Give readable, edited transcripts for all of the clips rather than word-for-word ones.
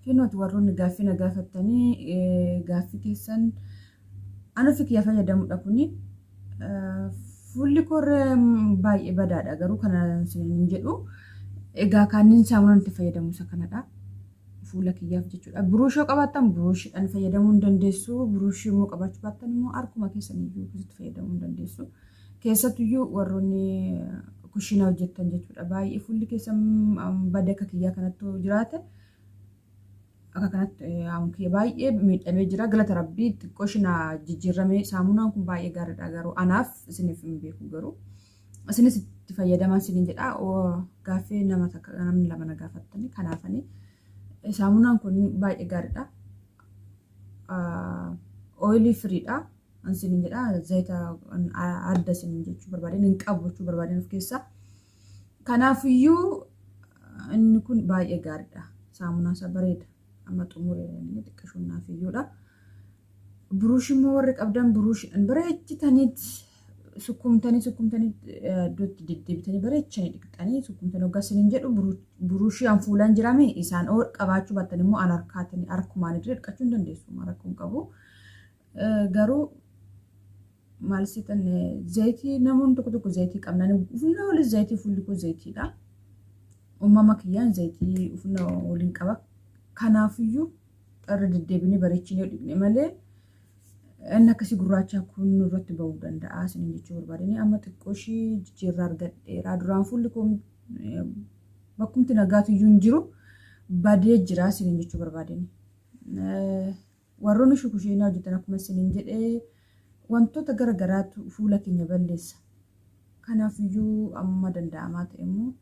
Kinooti warroonni gaaffii na gaafattanii gaaffii keessan an ofii kiyya fayyadamudha kuni. Fuulli koorra baay'ee badaadha garuu kana isiniin hin jedhu. Egaa kaannin saamunaan itti fayyadamu isa kanadha. Fuula kiyyaaf jechuudha. Buruushii yoo qabaattan buruushiidhaan fayyadamuu hin dandeessu. Buruushii immoo qabaachuu baattan immoo harkuma keessan iyyuu akkasitti fayyadamuu hin dandeessu. Keessattuyyuu warroonni kushiinaa hojjettan jechuudha. Baay'ee fuulli keessan bade akka kiyyaa kanatti yoo jiraate akka kanatti haun kiyya baay'ee miidhamee jira. Galata rabbii xiqqoo ishii jijjiirame. Saamunaan kun baay'ee gaariidha garuu anaaf isiniif hin beeku garuu. Isinis itti fayyadamaa isiniin jedha. Gaaffii nama takka namni lama na gaafattani kanaafani. Saamunaan kun baay'ee gaariidha. Ooyilii firiidha. An isiniin jedha zayita adda isiniin jechuu barbaadeen hin qabu jechuu barbaadeen of keessaa. Kanaafiyyuu inni kun baay'ee gaariidha. Saamunaan isaa bareeda. Amma xumuree inni xiqqashoon naaf iyyuudha. Buruushii immoo warri qabdan buruushiidhaan bareechitaniit sukkumtanii sukkumtanii iddootti deddeebitanii bareechanii dhiqxanii sukkumtanii hoggaa isiniin jedhu buruushii an fuulaan jirame isaan oo qabaachuu baattan immoo an harkaatiin harkumaan illee dhiqachuu hin dandeessu rakkoo hin qabu. Garuu maal seetan zayitii namoonni tokko tokko zayitii qabna ufna waliin zayitii fuulli koo zayitiidha. Uumama kiyyaan zayitii ufna waliin qaba. Kanaafiyyuu irra deddeebinee bareechinee yoo dhiqne malee inni akkasii gurraachaa kun nurratti ba'uu danda'a isiniin jechuu barbaadanii amma xiqqoo ishii jijjiirraa argadheera. Duraan fuulli koo bakkumti nagaatu iyyuu hin jiru badee jira isiniin jechuu barbaadanii. Warroonni shukushiinaa hojjetan akkuma isiniin jedhe wantoota gara garaatu fuula keenya balleessa. Kanaafiyyuu amma danda'amaa ta'e immoo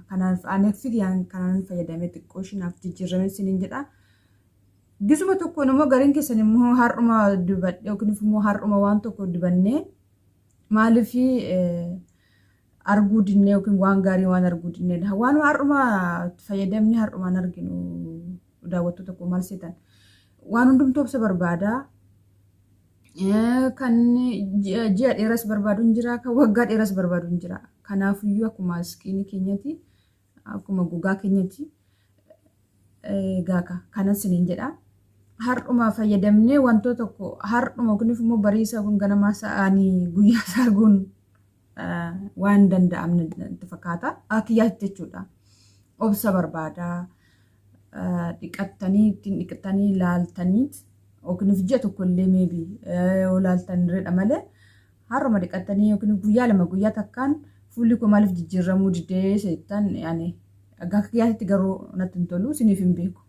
kanaaf ani figyaan kanaan fayyadamee xiqqoo ishii naaf jijjiirramee isiniin jedha. Gisuma tokkoon immoo gariin keessan immoo har'uma dibadhe yookiin immoo har'uma waan tokko dibannee maaliif arguu dinnee yookiin waan gaarii waan arguu dinnee waan har'uma fayyadamne har'umaan arginu daawwattoota koo maal seetan waan hundumtuu obsa barbaada. Kan ji'a dheeras barbaadu hin jira kan waggaa dheeras barbaadu hin jira. Kanaafiyyuu akkuma iskiinii keenyati akkuma gogaa keenyati egaa kanas isiniin jedha. Har'uma fayyadamnee wantoota tokko har'uma yookiin immoo bariisa yookiin ganamaa sa'anii guyyaa isaa arguun waan danda'amne natti fakkaata. Akka kiyyaatti jechuudha. Obsa barbaada. Dhiqattanii ittiin dhiqattanii laaltanii yookiin ji'a tokko illee meebi yoo laaltan irreedha malee har'uma dhiqattanii yookiin guyyaa lama guyyaa takkaan fuulli koo maaliif jijjiirramuu didee seettan yaani akka kiyyaatti garuu natti hin tolu isiniif hin beeku.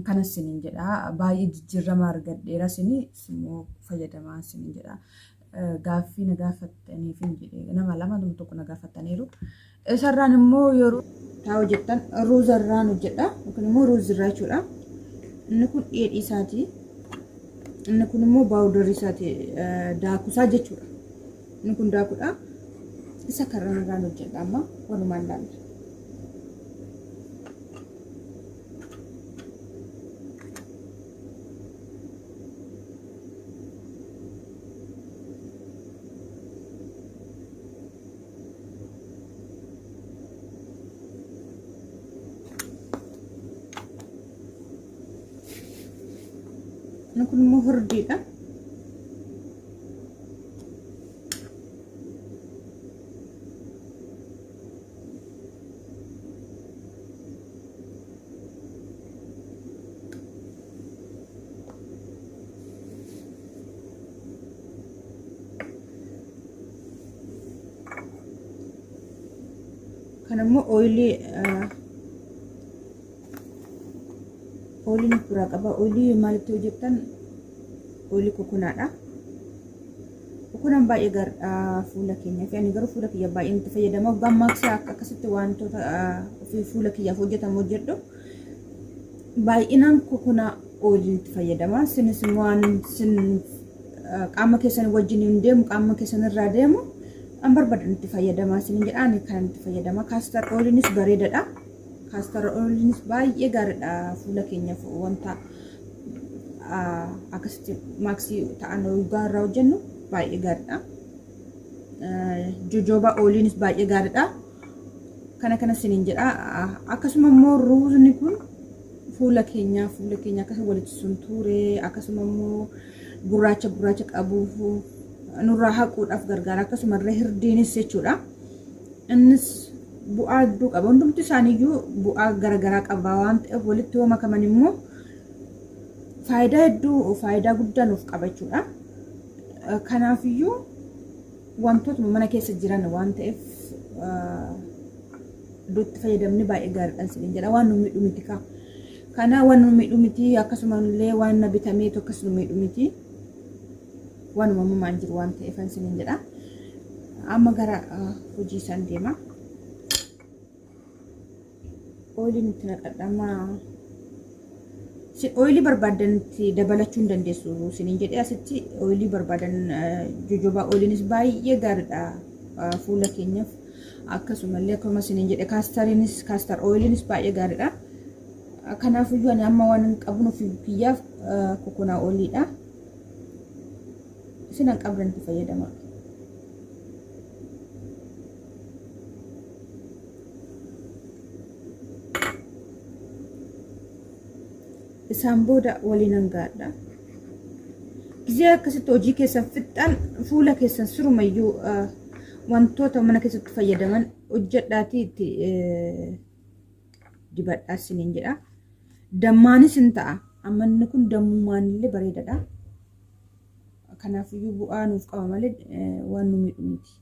Kanas isiniin jedha baay'ee jijjiirrama argadheera isinii immoo fayyadamaa isiniin jedha. Gaaffii na gaafattaniif hin jedhe nama lama nama tokko na gaafataniiru. Isarraan immoo yeroo taa hojjettan ruuzarraan hojjedha yookiin immoo ruuzirraa jechuudha. Inni kun dheedhii isaati. Inni kun immoo baawudarii isaati daakusaa jechuudha. Inni kun daakudha. Isa karraan hojjedha amma walumaan laalla. Inni kun immoo hirdiidha. Kan immoo ooyilii ooyiliin of biraa qaba. Ooyilii maalitti hojjettan? Ooyilii kokonaadha. Kokonaan baay'ee gaariidha fuula keenyaaf. Ani garuu fuula kiyya baay'een itti fayyadama. Waggaan maaksii akka akkasitti wantoota ofii fuula kiyyaaf hojjetamu hojjedhu. Baay'inaan kokonaa ooyiliin itti fayyadama. Isinis immoo waan isin qaama keessan wajjin hin deemu qaama keessan irraa deemu an barbaadan itti fayyadama isin jedha ani kan itti fayyadama. Kaastar ooyiliinis bareedadha. Kaastar ooyiliinis baay'ee gaariidha fuula keenyaaf wanta akkasitti maaksii ta'an waggaa irraa hojjennu baay'ee gaariidha. Jojooba ooyiliinis baay'ee gaariidha. Kana kana isiniin jedha. Akkasuma immoo ruuzni kun Fuula keenya akkasuma walitti suntuuree, akkasuma immoo gurraacha gurraacha qabuuf nurraa haquudhaaf gargaara. Akkasumallee hirdiinis jechuudha. Innis bu'aa hedduu qaba. Hundumti isaaniiyyuu bu'aa garaagaraa qaba waan ta'eef, walitti yoo makaman immoo faayidaa hedduu, faayidaa guddaa nuuf qaba jechuudha. Kanaafiyyuu wantootuma mana keessa jiran waan ta'eef, iddootti fayyadamni baay'ee gaariidha isiniin jedha. Waan nu miidhu miti kaa. Kana waan nu miidhu miti, akkasumallee waan na bitameetu akkas nu miidhu miti. Waan uumamumaan jiru waan ta'eef isiniin jedha. Amma gara hojii isaan deema. Oiliin itti naqadha amma. Oilii barbaadan itti dabalachuu hin dandeessu isiniin jedhee. Asitti oilii barbaadan, jojoba oiliinis baay'ee gaariidha fuula keenyaaf. Akkasumallee akkuma isiniin jedhe castoriinis, castor oiliinis baay'ee gaariidha. Kanaafiyyuu ani amma waan hin qabnuuf biyyaaf coconut oiliidha. Isin hin qabdan itti fayyadama. Isaan booda waliin hangaadha. Gizee akkasitti hojii keessan fixxan, fuula keessan sirumayyuu wantoota mana keessatti fayyadaman hojjedhaatii itti dibadhaa isiniin jedha. Dammaanis hin ta'a. Amma inni kun dammumaan illee bareedaadha. Kanaafiyyuu bu'aa nuuf qaba malee waan nu miidhu miti.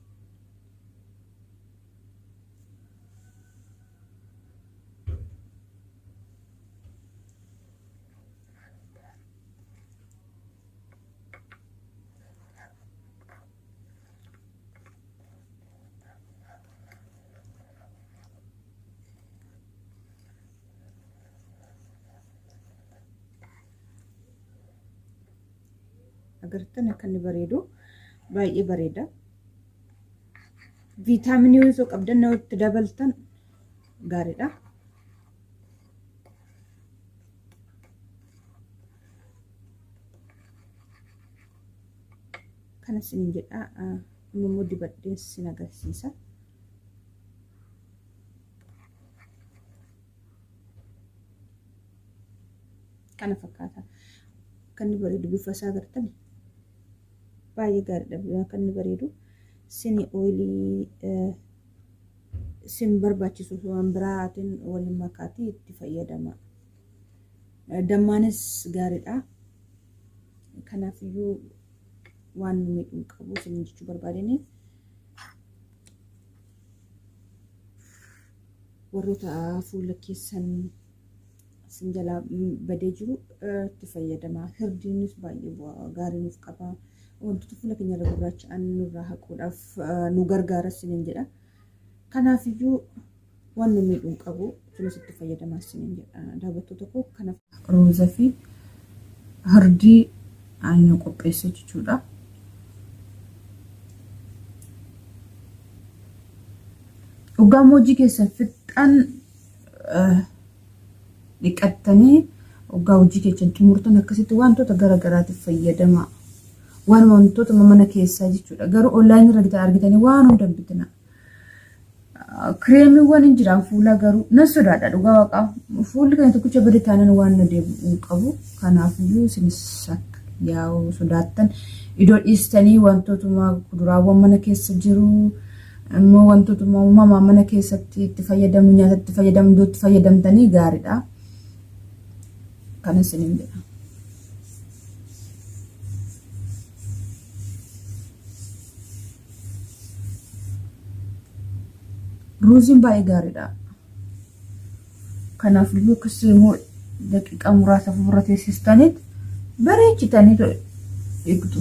Agartan akka inni bareedu, baay'ee bareeda. Viitaaminii osoo qabdan itti dabaltan gaariidha. Kana isin jedha, amma immoo dibadheen sin agarsiisa. Kana fakkaata. Akka inni bareedu bifa isaa agartani. Baay'ee gaariidha akka inni bareedu. Sini oilii sin barbaachisu waan biraatiin waliin makaatii itti fayyadama. Dammaanis gaariidha. Kanaafiyyuu waan nu miidhuu hin qabu isin jechuu barbaadeni. Warroota fuula keessan isin jalaa badee jiru itti fayyadama. Hirdiinis baay'ee bu'aa gaarii nuuf qaba. Wantoota fuula keenya irra gurraacha'an nurraa haquudhaaf nu gargaara isiniin jedha. Kanaafiyyuu waan nu miidhuu hin qabu. Isinis itti fayyadamaa isiniin jedha. Daawwattoota koo, kana ruuza fi hirdii ani qopheesse jechuudha. Dhugaa hojii keessan fixxan dhiqattanii, hoggaa hojii keessan xumurtan akkasitti wantoota gara garaatiif fayyadama. Waan wantoota mana keessaa jechuudha. Garuu onlaayinii irra argitanii waan hunda hin bitina. Kireemiiwwan hin jiran fuula, garuu nan sodaadha dhugaa waaqaa. Fuulli kana tokkicha bade taanaan waan na deebi'u hin qabu. Kanaafiyyuu isinis akka yaa'u sodaattan iddoo dhiistanii wantootuma kuduraawwan mana keessa jiru immoo wantootuma uumamaa mana keessatti itti fayyadamnu, nyaata itti fayyadamnu iddoo itti fayyadamtanii gaariidha. Kana isiniin jedha. Ruuziin baay'ee gaariidha. Kanaaf iyyuu akkas immoo daqiiqaa muraasa ofirra teessistaniit bareechitanii dhiqxu.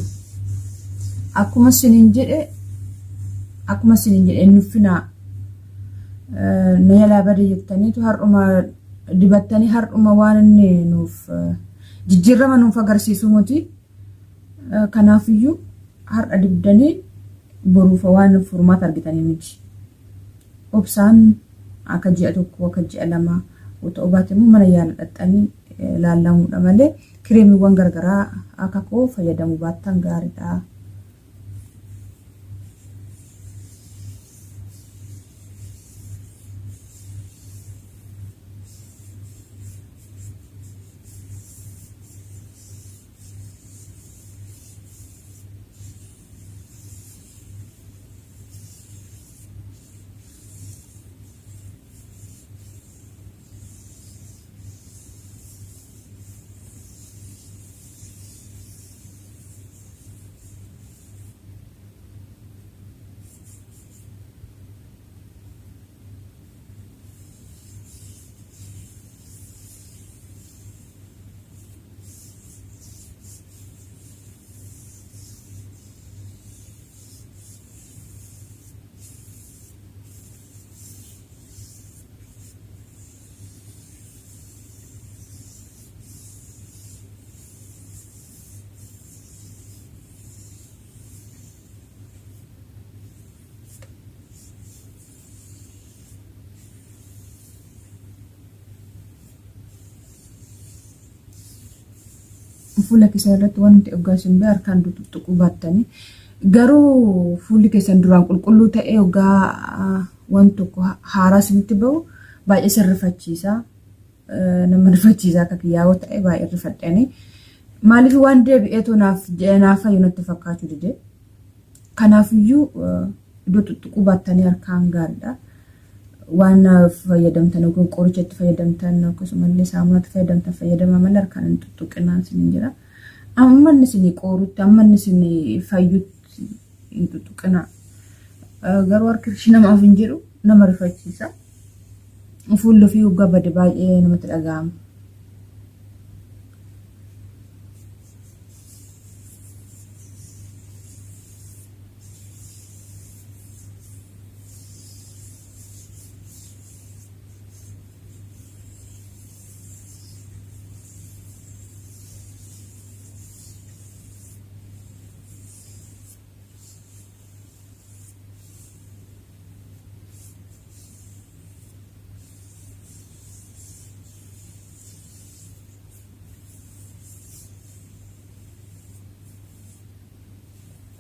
Akkuma isiniin jedhe nuffinaa, na jalaa bade jettaniitu har'uma dibattanii har'uma waan inni nuuf jijjiirama nuuf agarsiisu miti. Kanaafiyyuu har'a dibdanii boruuf waan furmaata argitanii miti. Obsaan akka ji'a 1, akka ji'a 2 yoo ta'uu baate immoo mana yaala dhaqxanii laallamuudha malee kireemiiwwan garagaraa akka koo fayyadamuu baattan gaariidha. Fuula keessan irratti wanti hoggaa isin ba'e harkaan tuttuquu baattanii. Garuu fuulli keessan duraan qulqulluu ta'ee hoggaa waan tokko haaraa isinitti ba'u baay'ee isin rifachiisa. Nama rifachiisa akka kiyyaa yoo ta'e baay'ee rifadhanii. Maaliif waan deebi'eetu naaf naaf fayyu natti fakkaachuu dide. Kanaafiyyuu iddoo tuttuquu baattanii harkaan gaariidha. Waan fayyadamtan yookiin qoricha itti fayyadamtan akkasumallee saamunaa itti fayyadamtan fayyadamaa malee harkaan hin tuttuqinaa isiniin jedha. Amma inni isinii qoorutti amma inni isinii fayyutti hin tuttuqinaa. Garuu harki ishii namaaf hin jedhu nama rifachiisa. Fuulli ofii hoggaa bade baay'ee namatti dhaga'ama.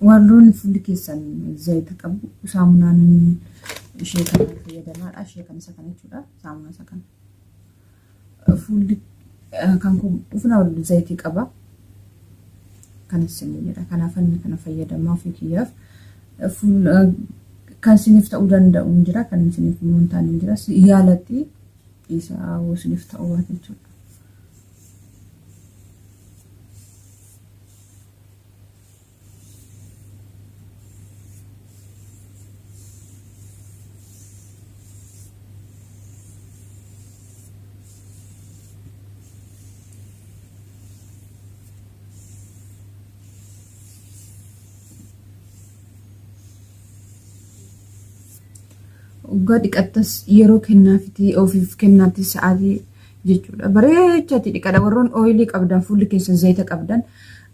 Warroonni fuulli keessan zayita qabu saamunaan ishee kana fayyadamaadha. Ishee kan isa kana jechuudha. Saamunaa isa kana. Fuulli kan kun ufna zayitii qaba. Kanas isin jedha. Kanaaf inni kana fayyadamaa ofii kiyyaaf. Kan isiniif ta'uu danda'u hin jira. Kan isiniif immoo hin taane hin jira. Yaalatti dhiisaa isiniif ta'uu baate jechuudha. Waggaa dhiqattas yeroo kennaafiti ofiif kennaatti sa'aatii jechuudha. Bareechati dhiqadha. Warroon ooyilii qabdan fuulli keessan zayita qabdan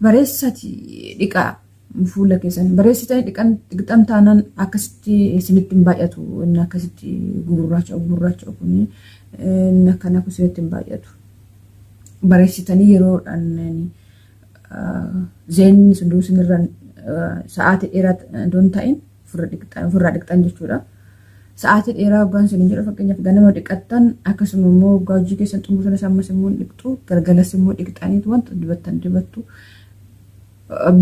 bareessati dhiqaa fuula keessan. Bareessitanii dhiqxan taanaan akkasitti isinitti hin baay'atu. Inni akkasitti gurraacha gurraacha kun inni akkana kun isinitti hin baay'atu. Bareessitanii yeroodhaan zayinni sun isinirra sa'aatii dheeraa osoo hin ta'in ofirraa dhiqxan jechuudha. Sa'aatii dheeraa hoggaan isin jedhu fakkeenyaaf ganama dhiqattan akkasuma immoo hoggaa hojii keessan xumurtan ammas immoo dhiqxu galgalas immoo dhiqxaniitu wanta dibattan dibattu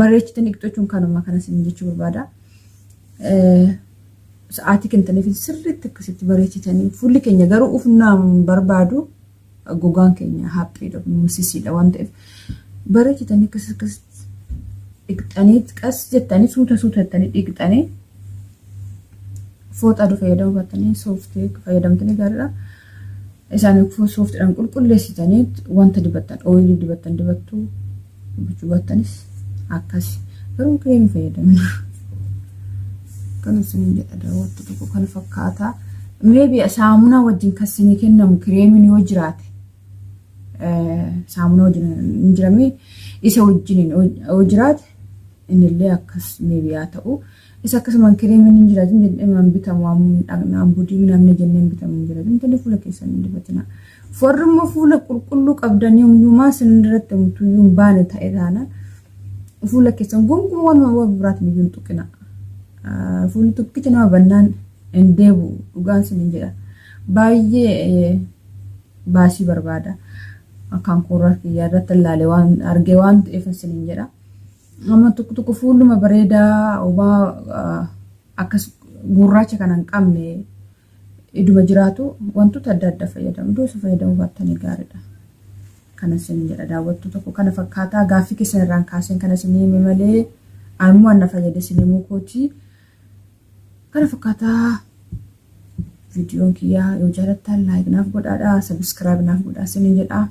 bareechitanii dhiqxu jechuun kanuma kana isin jechuu barbaada. Sa'aatii kennitaniif sirriitti akkasitti bareechitanii fuulli keenya garuu ufnaan barbaadu gogaan keenya haphiidha sisiidha waan ta'eef bareechitanii akkas akkasitti dhiqxanii qas jettanii suuta suuta jettanii dhiqxanii fooxaa aduu fayyadamuu baattanii sooftii fayyadamtanii gaariidha. Isaan sooftiidhaan qulqulleessitanii wanta dibattan ooyilii dibattan dibattu dibachuu baattanis akkasi. Garuu kireemii fayyadamna. Kan isin jedha daawwattu tokko kana fakkaata. Maybe saamunaa wajjin kan isinii kennamu kireemiin yoo jiraate saamunaa wajjin hin jirame isa wajjin yoo jiraate innillee akkas maybe haa ta'u. Isa akkasumaan kireemiin hin jiraatin jedhee bitamu waan dhaqnaan budii namni jenneen bitamu hin jiraatin tole fuula keessan hin dibatina. Warri immoo fuula qulqulluu qabdanii hundumaa isin irratti homtuyyuu hin baane ta'e taanaan fuula keessan gonkumaa waanuma waan biraatiin iyyuu hin tuqina. Fuulli tokkicha nama bannaan hin deebi'u dhugaan isin jedha. Baay'ee baasii barbaada. Akkaan koorraa kiyyaa irratti ilaale waan argee waan ta'eef isin jedha. Amma tokko tokko fuuluma bareedaa homaa akkas gurraacha kana hin qabne iduma jiraatu wantoota adda addaa fayyadamu. Iddoo isa fayyadamuu baattanii gaariidha. Kana isin jedha daawwattuu tokko kana fakkaataa gaaffii keessan irraan kaaseen kana isin hime malee ammoo anna fayyade isin himuu kooti. Kana fakkaataa viidiyoon kiyyaa yoo jaalattan like naaf godhaadha subscribe naaf godhaa isin jedha.